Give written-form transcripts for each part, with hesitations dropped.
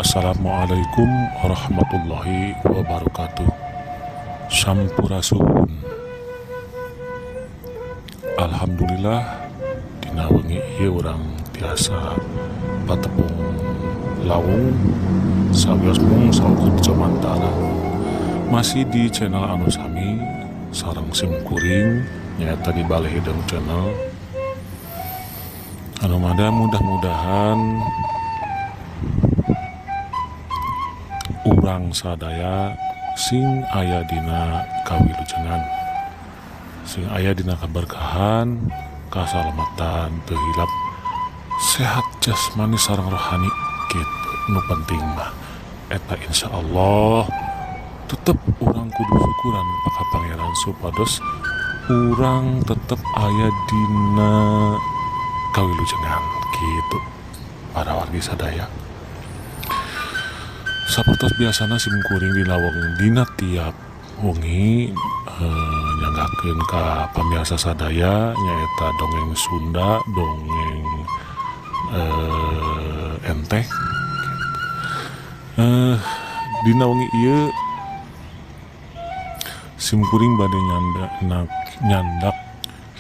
Assalamualaikum warahmatullahi wabarakatuh. Sampurasun. Alhamdulillah dina wengi ieu urang tiasa patepung lawung sawios mung saukur jamantara. Masih di channel anu sami sareng sim kuring nyaeta di Balai Hideung Channel. Anu mada mudah-mudahan urang sadaya sing aya dina kawilujengan, sing aya dina kaberkahan, kasalamatan, teu hilap, sehat jasmani sareng rohani kitu. Nu penting mah eta insyaallah tetep urang kudu syukuran ka Pangeran supados urang tetep aya dina kawilujengan kitu para wargi sadaya. Sapertos biasana sim kuring dina wengi dina tiap wengi nyanggakeun ka pamirsa sadaya nyaeta dongeng Sunda, dongeng enteh. Dina wengi ieu sim kuring bade nyandak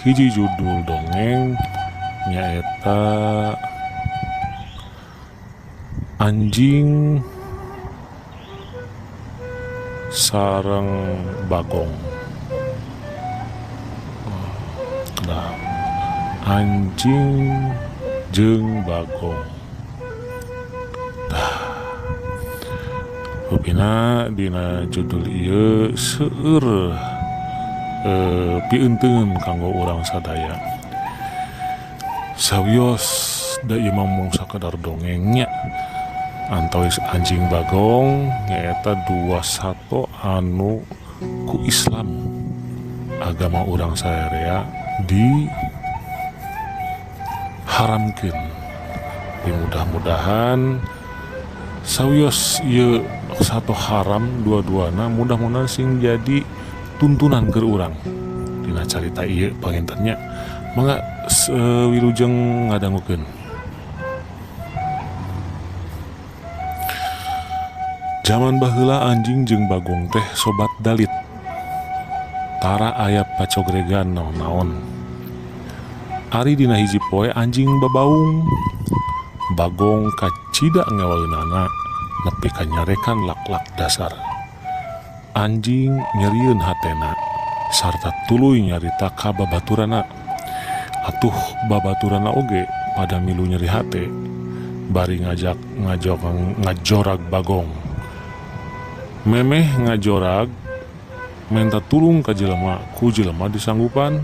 hiji judul dongeng nyaeta Anjing Sareng Bagong. Nah, anjing jeung bagong. Nah, rupina dina judul ieu seueur pieunteuneun kanggo urang sadaya. Sawios da ieu mah mung sakadar dongengnya. Antawis anjing bagong nyaeta dua sato anu ku Islam agama urang sararea diharamkeun. Mudah-mudahan sawios ieu sato haram dua-duana mudah-mudahan sing jadi tuntunan keur urang dina carita ieu pangintennya. Mangga wilujeng ngadangukeun. Jaman baheula anjing jeung bagong teh sobat dalit. Tara aya pacogregan naon-naon. Ari dina hiji poe anjing babaung, bagong kacida ngewaeunana nepi ka nyarekan lak-lak dasar. Anjing nyerieun hatena sarta tuluy nyarita ka babaturana. Atuh babaturana oge pada milu nyeri hate bari ngajak ngajorag bagong. Memeh ngajorag menta tulung ka jelema, ku jelema disanggupan.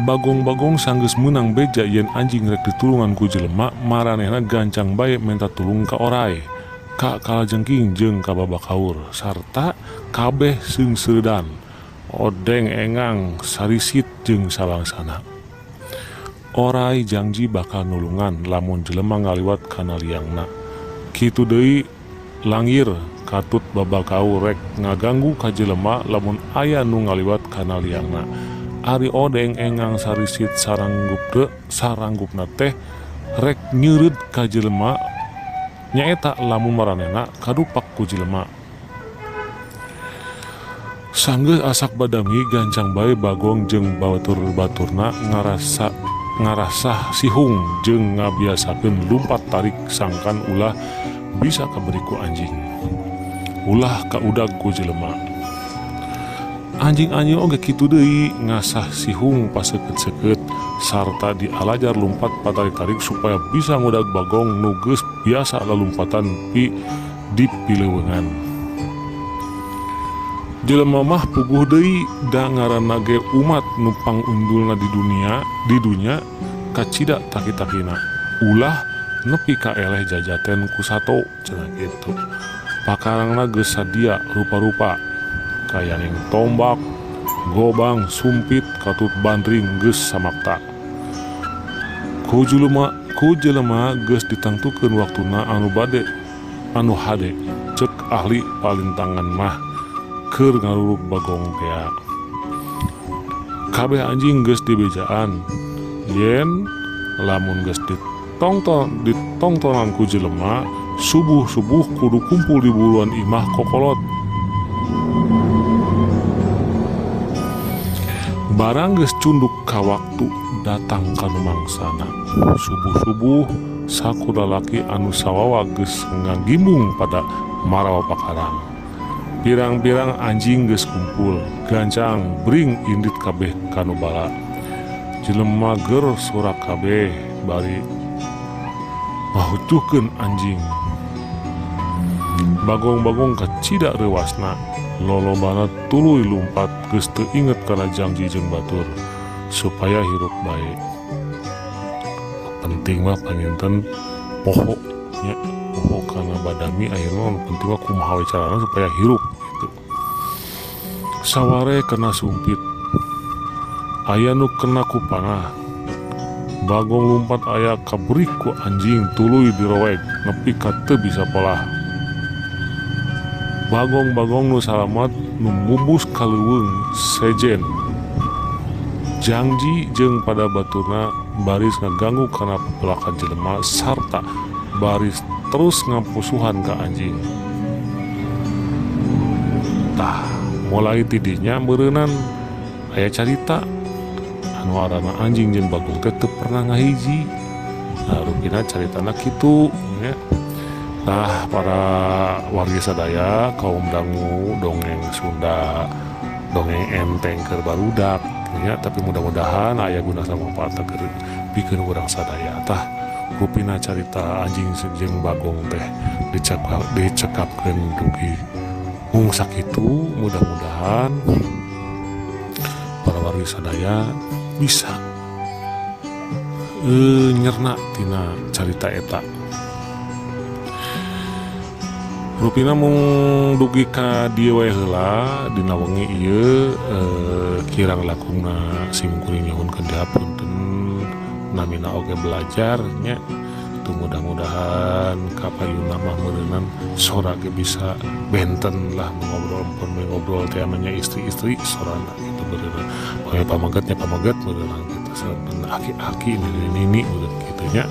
Bagong-bagong sanggeus meunang beja yen anjing rek ditulungan ku jelema, maranehna gancang bae menta tulung ka orai, ka kalajengking jeung ka babakaur sarta kabeh seungseudan, odeng engang sarisit jeung sabangsana. Orai jangji bakal nulungan lamun jelema ngaliwat kana liangna. Kitu deui langir katut babakau rek ngaganggu ka jelema lamun aya nu ngaliwat kana liangna. Ari odeng engang sarisit saranggupna teh rek nyeureud ka jelema nyaeta lamun maranehna kadupak ku jelema. Sanggeus asak badami gancang bae bagong jeung batur-baturna ngarasah sihung jeung ngabiasakeun lumpat tarik sangkan ulah bisa kaberi ku anjing, ulah kaudag ku jelema. Anjing-anjing oge kitu deui ngasah sihung paseukeut-seukeut sarta dialajar lumpat patarik-tarik supaya bisa ngudag bagong nu geus biasa lalumpatan pi di pileuweungan. Jelema mah puguh deui da ngaranna ge umat nu pangundulna di dunia kacida taki-takina. Ulah nepi ka eleh jajaten ku sato cenah kitu. Pakarangna geus sadia rupa-rupa kayaning tombak, gobang, sumpit, katut bandring geus samakta. Ku jelema geus ditangtukeun waktuna anu bade anu hade cek ahli palintangan mah keur ngaruruk bagong tea. Kabeh anjing geus dibejaan yen lamun geus Ditongton ditongtonan ku jelema subuh-subuh kudu kumpul di buruan imah kokolot. Barang geus cunduk ka waktu datang ka nu mangsana. Subuh-subuh saku lalaki anu sawawa geus ngagimbung pada marawa pakarang. Pirang-pirang anjing geus kumpul, gancang bring indit kabeh ka nu bala. Jelema ger sorak kabeh bari ngahujuhkeun anjing. Bagong-bagong kacida reuasna, lolobana tuluy lumpat geus teu inget kana jangji jeung batur supaya hirup bae. Penting mah panginten poho nya, poho kana badami akhirna nu penting mah kumaha we carana supaya hirup gitu. Saware kena sumpit, aya nu kena ku panah. Bagong lumpat aya kaberik ku anjing tuluy diroweg nepi ka teu bisa polah. Bagong-bagong nu salamat nu mubus ka leuweung sejen. Jangji jeung pada baturna baris ngaganggu kana pepelakan jelema sarta baris terus ngapusuhan ka anjing. Tah, mulai tidinya meureunan aya carita anu arana anjing jeung bagong teh teu pernah ngahiji. Nah, rupina caritana kitu nya. Tah, para wargi sadaya kaum dangu dongeng Sunda, dongeng enteng keur barudak nya, tapi mudah-mudahan aya guna sareng manfaatna keur pikeun urang sadaya. Tah, rupina carita anjing jeung bagong teh dicekapkeun dugi mung sakitu. Mudah-mudahan para wargi sadaya bisa nyerna tina carita eta. Rupina mung dugi ka dieu we heula dina wengi ieu, kirang langkungna sim kuring nyuhunkeun dihapunten, namina oge belajar nya. Tuh mudah-mudahan kapayuna mah meureunan sora ge bisa benten lah ngobrol pun ngobrol teh amanya istri-istri sorana gitu meureunna. Pokoknya pamegetnya pameget meureunna gitu, saben aki-aki nini-nini meureun kitu nya,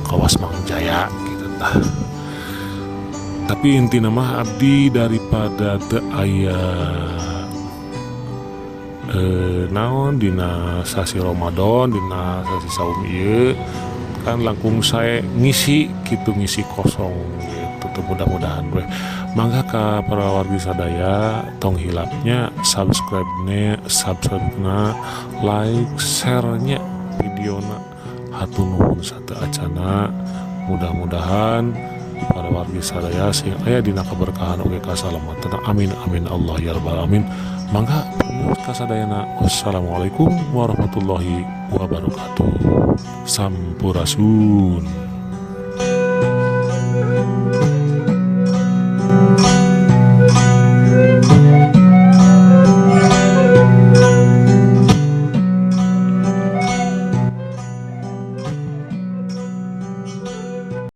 kawas Mang Jaya gitu tah. Tapi intina mah abdi daripada teu aya naon dina sasi Ramadan, dina sasi saum ieu kan langkung sae ngisi kitu, ngisi kosong gitu. Tuh mudah-mudahan we mangga ka para wargi sadaya tong hilapnya subscribe-nya, subscribe-na, like, share-nya videona. Hatur nuhun sateu acana. Mudah-mudahan para wargi sadaya sing aya dina keberkahan oge kasalamatan. Amin amin Allah ya rabbal alamin. Mangga kasadayana. Wassalamualaikum warahmatullahi wabarakatuh. Sampurasun.